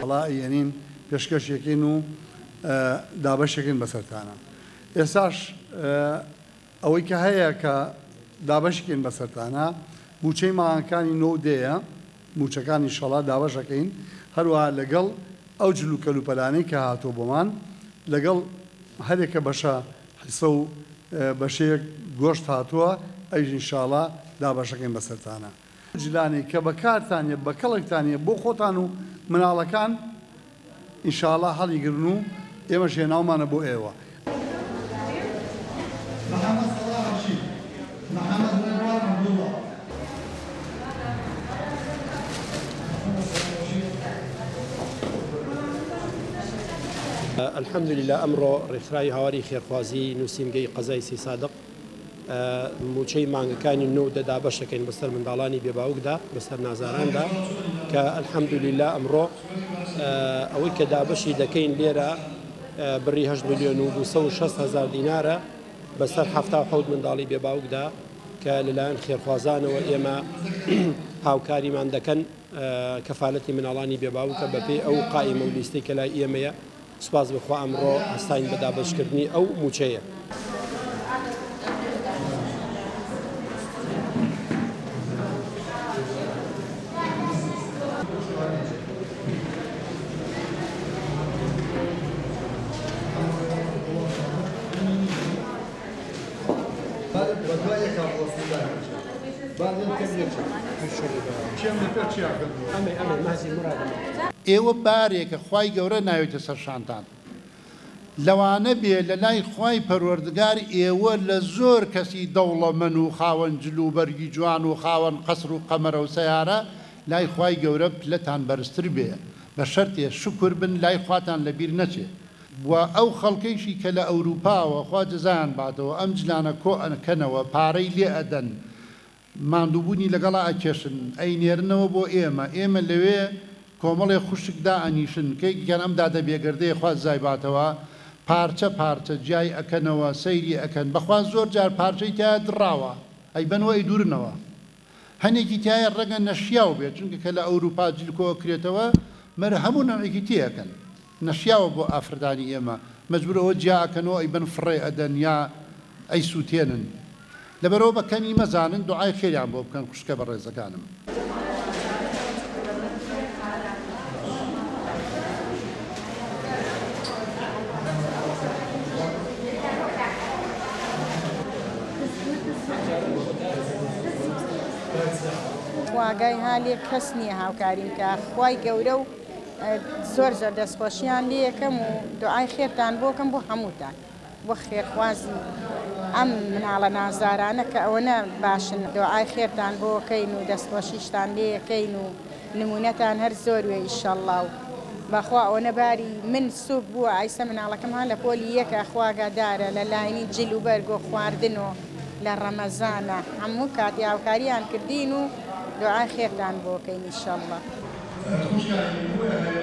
ئینشاڵا ئەیەنین پێشکەشیەکەین و دابەشیەکەین بەسەرتانا. ئێستاش ئەوەی کە هەیە کە دابەشیکەین بەسەرتانا مووچەی مانگەکانی نۆ و دەیە، مووچەکان ئینشاڵا دابەش ئەکەین، هەروەها لەگەڵ ئەو جل و کەلوپەلانەی کە هاتووە بۆمان لەگەڵ هەرێکە بەشە حیسە و بەشەیەک گۆشت هاتووە ئەویش ئینشاڵا دابەشەکەین بەسەرتانا. جلانەی کە بەکارتان یە بەکەڵکتان یە بۆ خۆتان و مناڵەکان ئینشاڵا هەڵیگرن و ئێمەش هێناومانە بۆ ئێوە. محمد صلاح رشید محمد ڕێبوار عبداللە. الحمدللە ئەمڕۆ ڕێکخراوی هاواری خێرخوازی نوسینگەی قەزای سیسادق مووچەی مانگەکانی نۆ و دە دابەش دەکەین بەسەر منداڵانی بێ باوکدا، بەسەر نازاراندا کە الحمدللە ئەمڕۆ ئەوەی کە دابەشی دەکەین لێرە بڕی 8 ملیۆن و 260 هەزار دینارە بەسەر 77 منداڵی بێ باوکدا کە لەلایەن خێرخوازانەوە ئێمە هاوکاریمان دەکەن کەفالەتی مناڵانی بێ باوکە بەپێی ئەو قائیمە و لیستەی کە لای ئێمەیە. سوپاس بۆ خوا ئەمڕۆ هەستاین بە دابەشکردنی ئەو مووچەیە. ئێوە بارێکە خوای گەورە ناوێتە سەر شانتان لەوانە بێ لە لای خوای پەروەردگار ئێوە لە زۆر کەسی دەوڵەمەن و خاوەن جل و بەرگی جوان و خاوەن قەسر و قەمەرە و سەیارە لای خوای گەورە پلەتان بەرزتر بێ بە شەرتێ شوکر بن لای خواتان لە بیر نەچێ. وە ئەو خەڵکەیشی کە لە ئەوروپاوە خوا جەزایان باتەوە ئەم جلانە کۆ ئەکەنەوە پارەی لێ ئەدەن ماندووبوونی لەگەڵا ئەکێشن ئەینێرنەوە بۆ ئێمە، ئێمە لەوێ کۆمەڵێ خوشک دائەنیشن کە یەکێکیان ئەم دادە بێگەردەیە خوا جزای باتەوە پارچە پارچە جیای ئەکەنەوە سەیری ئەکەن بەخوا زۆر جار پارچەی تیایا دڕاوە ئەیبەنەوە ئەیدورنەوە هەنێکی تیایە ڕەنگە نەشیاو بێت چونکە کە لە ئەوروپا جل کۆ ئەکرێتەوە مەر هەموو نەوعێکی تێ ئەکەن نەشیاوە بۆ ئافرەتانی ئێمە مەجبور ئەوە جیا ئەکەنەوە ئەیبەن فڕێ ئەدەن یا ئەیسوتێنن لەبەرئەوە بە کەمی مەزانن دوعای خێریان بۆ بکەن خوشکە بەڕێزەکانم. خواگای هالێ کەس نییە هاوکاریم کا خوای گەورە و زۆر زۆر دەستخۆشیان لێکەم و دوعای خێرتان بۆکەم بۆ هەمووتان بۆ خێرخوازی ئەم مناڵە نازدارانە کە ئەوەنە باشن دۆعای خێرتان بۆ کەین و دەستخۆشیشتان لێکەین و نمونەتان هەر زۆر وێ ئیشەڵا و بەخوا ئەوەنە باری من سوک بووە ئایسە مناڵەکەم ها لە پۆلی یەکە خوا ئاگادارە لە لاینی جل و بەرگ و خواردن و لە ڕەمەزانە هەموو کاتی هاوکاریان کردین و دۆعای خێرتان بۆ کەین ئیشەڵا. خوشکانی بۆیە هەیە.